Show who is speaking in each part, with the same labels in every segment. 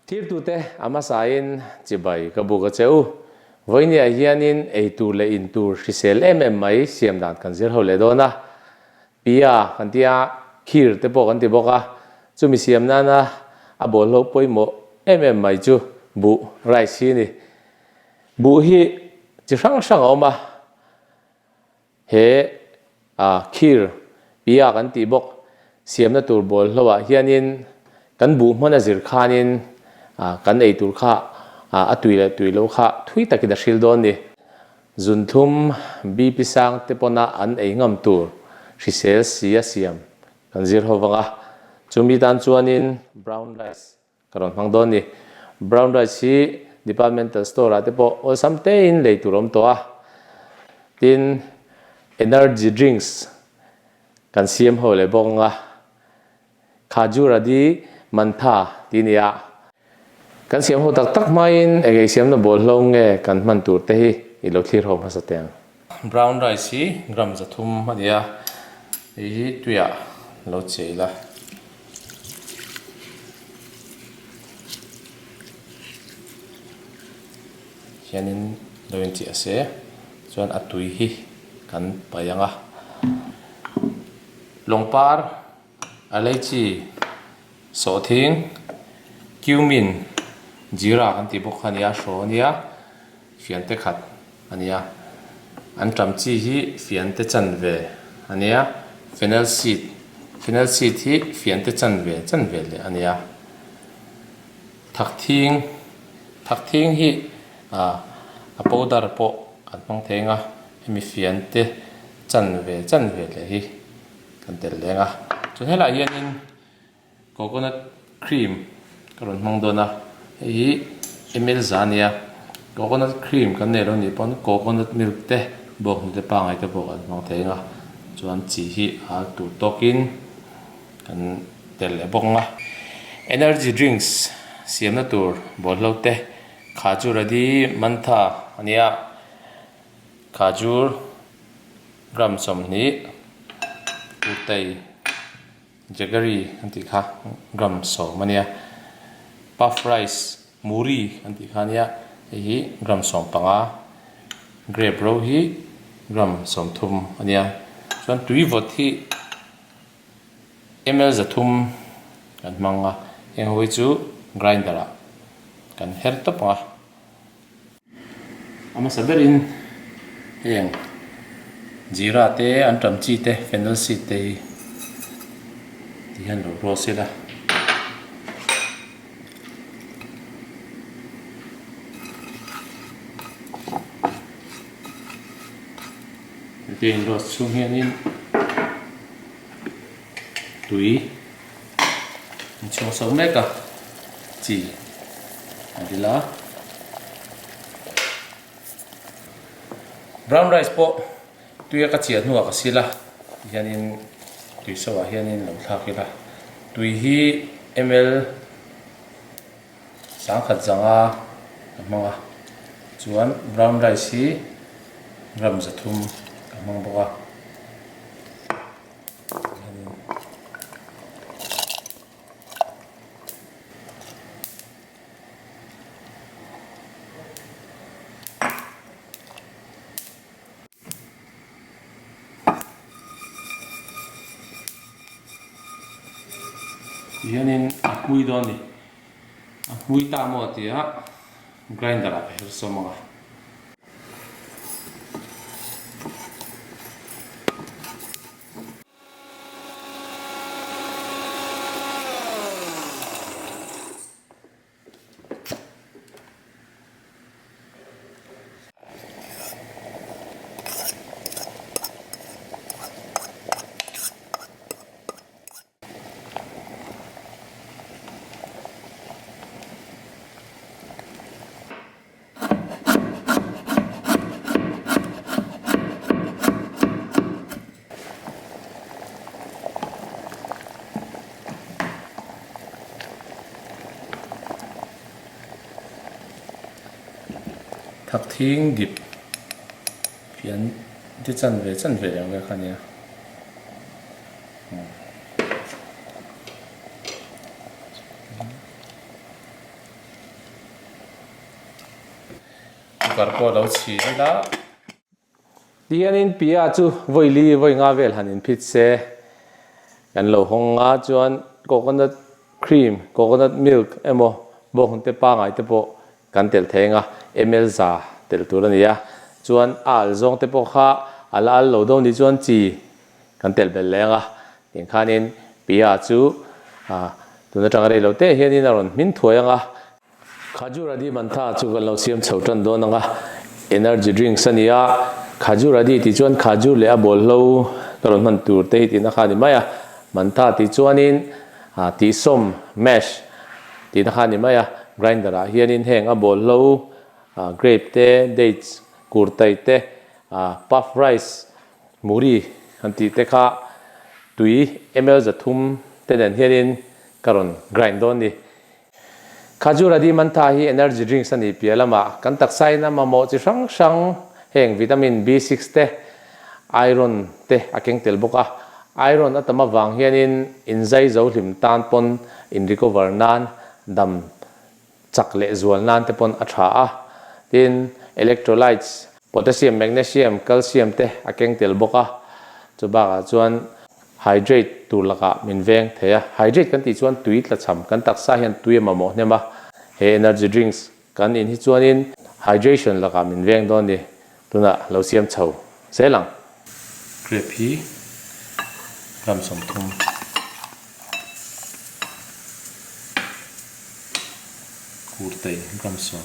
Speaker 1: Thirtute a hmasain chibai ka buk a che u. Vawinia hianin ei tur leh in tur hrisel em em mai siam dan kan zir ho leh dawn a. Pia kan tia khir te pawh kan ti bawk a, chumi siam nana a bawlhhlawh pawimawh em em mai chu buh, rice, hi a ni. Buh hi chi hrang hrang a awm a, he khir, pia kan tih bawk siamna tur bawlhhlawh ah hianin kan buh hman a zir khanin kan ei tur kha a tui leh tui loh kha thui takin a hril dawn a ni. Zunthum BP sang te pawna an ei ngam tur hrisel si a siam kan zir ho vang a, chumi tan chuanin brown rice ka rawn hmang dawn ni. Brown rice hi departmental store ah te pawh awlsam tein lei tur a awm tawh a, tin energy drinks kan siam ho leh bawk ang a. Khajuradi Mantha ti nia. Kan siam ho tak tak hmain eng ei siamna bawlhlo nge kan hman tur te hi i lo thlir ho hmasa teh ang. Brown rice hi gram 300 a ni a, hei hi tuiah lo chei la. Hianin lo inchiah se chuan a tui hi kan paih ang a. Lawngpar a lei chi sawhthing cumin jeera kan tih bawk kha a nia hraw a nia fiante khat a nia an tam chi hi fiante chanve a nia fennel seed fennel seed hi fiante chanve chanve leh a nia thakthing thakthing hi ah a powder pawh kan hmang thei ang a hemi fiante chanve chanve leh hi. Kan tel leng a, chuan helaiah hianin coconut cream ka rawn hmang dawn a, hei hi ml za a nia, coconut cream kan nei lo nih pawn coconut milk te bawnghnute pangngai te pawh kan hmang thei ang a, chuan chi hi a tur tawkin kan tel leh bawk ang a, energy drinks siamna tur bawlhlo te khajuradi mantha a nia, khajur. Gram 20 Kurtai Jaggery an tih kha gram 10 a nia, Puff rice Muri an tih kha a nia, hei hi gram 15, Grape ro hi gram 30 a nia, chuan tui vawt hi ml 300 kan hmang a, heng ho hi chu grinder ah kan her tawp ang a. A hmasa berin heng jeera te an tam chi te fennel seed te hi ti hian lo roast ila. Hetiang in roast chhung hianin tui an chhuang chho mek a chi a dil a brown rice pawh tui a ka chiah hnuah ka sil a tihianin tui so ah hianin lo thlak ila tui hi ml sangkhat zanga ka hmang a chuan brown rice hi gram 300 ka hmang bawk a. Tihianin a hmui dawn a ni. A hmui ta maw tia grinder ah ka her sawm ang a. Thakthing dip fian te chanve chanve ang vel kha a nia. Cooker pawh lo chhin ila. Tihianin Pia chu vawi li vawi nga vel han inphit se. Kan lo hawng nga chuan coconut cream, coconut milk emaw bawnghnute pangai te pawh kan telh thei anga ml za telh tur a ni a. Chuan a al zawng te pawh kha a la al lo dawn nih chuan chi kan telh belh leh anga tiang khanin Pia chu tun atanga rei lo te hianin a rawn hmin thuai anga. Khajur Adi Mantha chu kan lo siam chho tan dawn ang a, energy drinks a ni a, Khajur Adi tih chuan khajur leh a bawlhlo ka rawn hman tur te hi tihna kha a ni mai a, Mantha tih chuanin tihsawm, mash, tihna kha a ni mai a, grinder ah hianin heng a bawlhlo grape te, dates, kurtai te, puff rice, muri kan tih te kha tui ml 300 te nen hianin ka rawn grind dawn a ni. Khajur Adi Mantha hi energy drinks a nih piah lamah kan taksa in a mamawh chi hrang hrang heng vitamin B6 te, iron te a keng tel bawk a. Iron a tam avang hianin inzai zo hlim tan pawn in recover nan dam chak leh zual nan te pawn a tha a. Tin, electrolytes, potassium, magnesium, calcium te a keng tel bawk a. Chu bakah chuan Hydrate tur lakah min veng thei a, hydrate kan tih chuan tui tlachham, kan taksa hian tui a mamawh hnem a, he energy drinks kan in hi chuanin hydration lakah min veng dawn ni, tunah lo siam chho zel ang. Grape hi gram 30. Kurtai gram 10.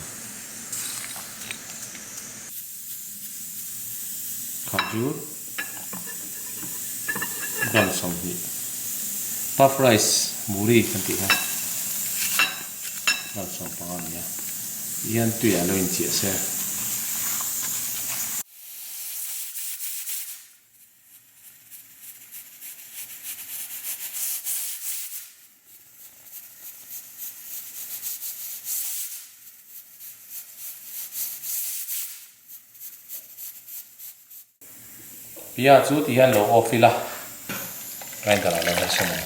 Speaker 1: Khajur gram 20 puff rice muri kan tih kha gram 15 a ni a tih hian tuiah lo inchiah se. Pia chu ti hian lo off ila grinder ah lo version ang.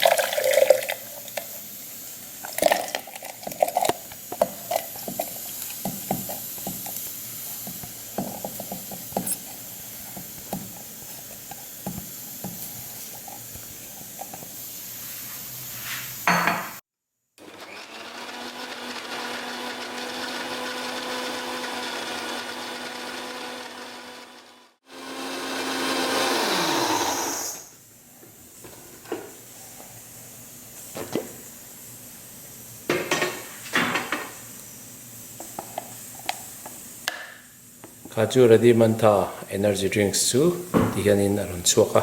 Speaker 1: Kha chu Ready Mantha energy drinks chu ti hianin a rawn chhuak a.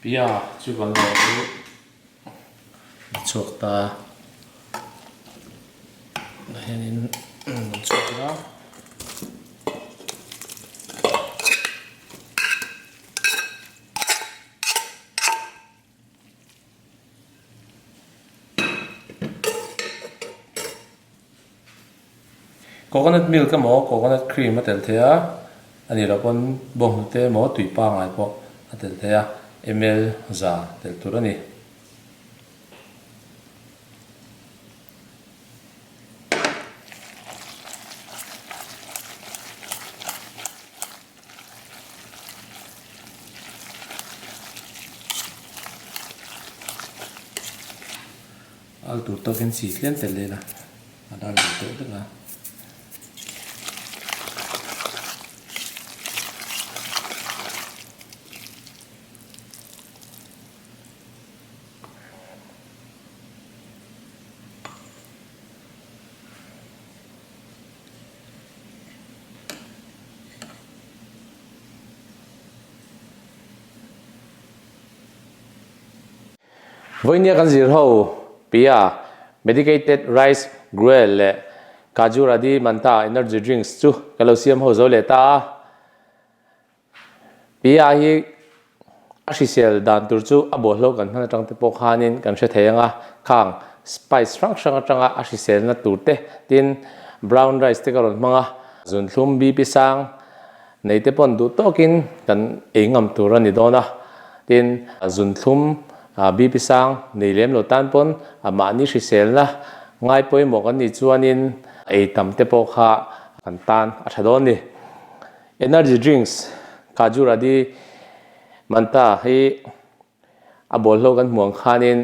Speaker 1: Pia chu kan lo chhuak ta ah hianin an chhuak a. Coconut milk emaw coconut cream a tel thei a, a nih loh pawn bawnghnute emaw tui pangngai pawh a tel thei a, ml za tel tur a ni. Al tur tawkin chi tlem tel leh la a dar lo deuh vek a. Vawinia kan zir ho Pia, Medicated Rice Gruel leh Kajur Adi Manta Energy Drinks chu ka lo siam ho zo leh ta a. Pia hi a hrisel dan tur chu a bawlhhlawh kan hman atang te pawh khanin kan hre thei ang a, khang spice hrang hrang atanga a hriselna tur te tin brown rice te ka rawn hmang a. Zunthlum BP sang nei te pawn duh tawkin kan ei ngam tur a ni dawn a. Tin, zunthlum BP sang nei lem lo tan pawn mahni hriselna ngai pawimawh kan nih chuanin ei tam te pawh kha kan tan a tha dawn a ni. Energy drinks, Kaju Radi Manta hi A bawlhlo kan hmuh ang khanin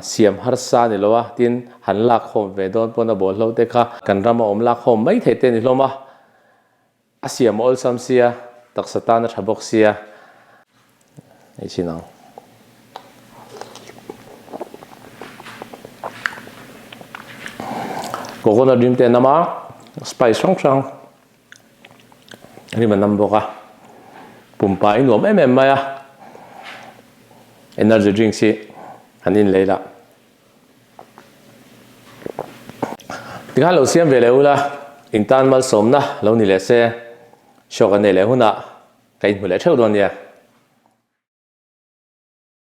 Speaker 1: siam harsa a ni lo a, tin han lakkhawm ve dawn pawn a bawlhlo te kha kan rama awm lakkhawm mai thei te a ni hlawm a, a siam a awlsam sia, taksa tan a tha bawk sia, hei chin ang. Coconut rim te a nam a, spice hrang hrang. Rim a nam bawk a, pumpa i nuam em em mai a, energy drinks hi han in lei lah. Tikhan lo siam ve leh ula, in tan malsawmna lo ni leh se, show kan nei leh hunah ka inhmu leh theuh dawn nia.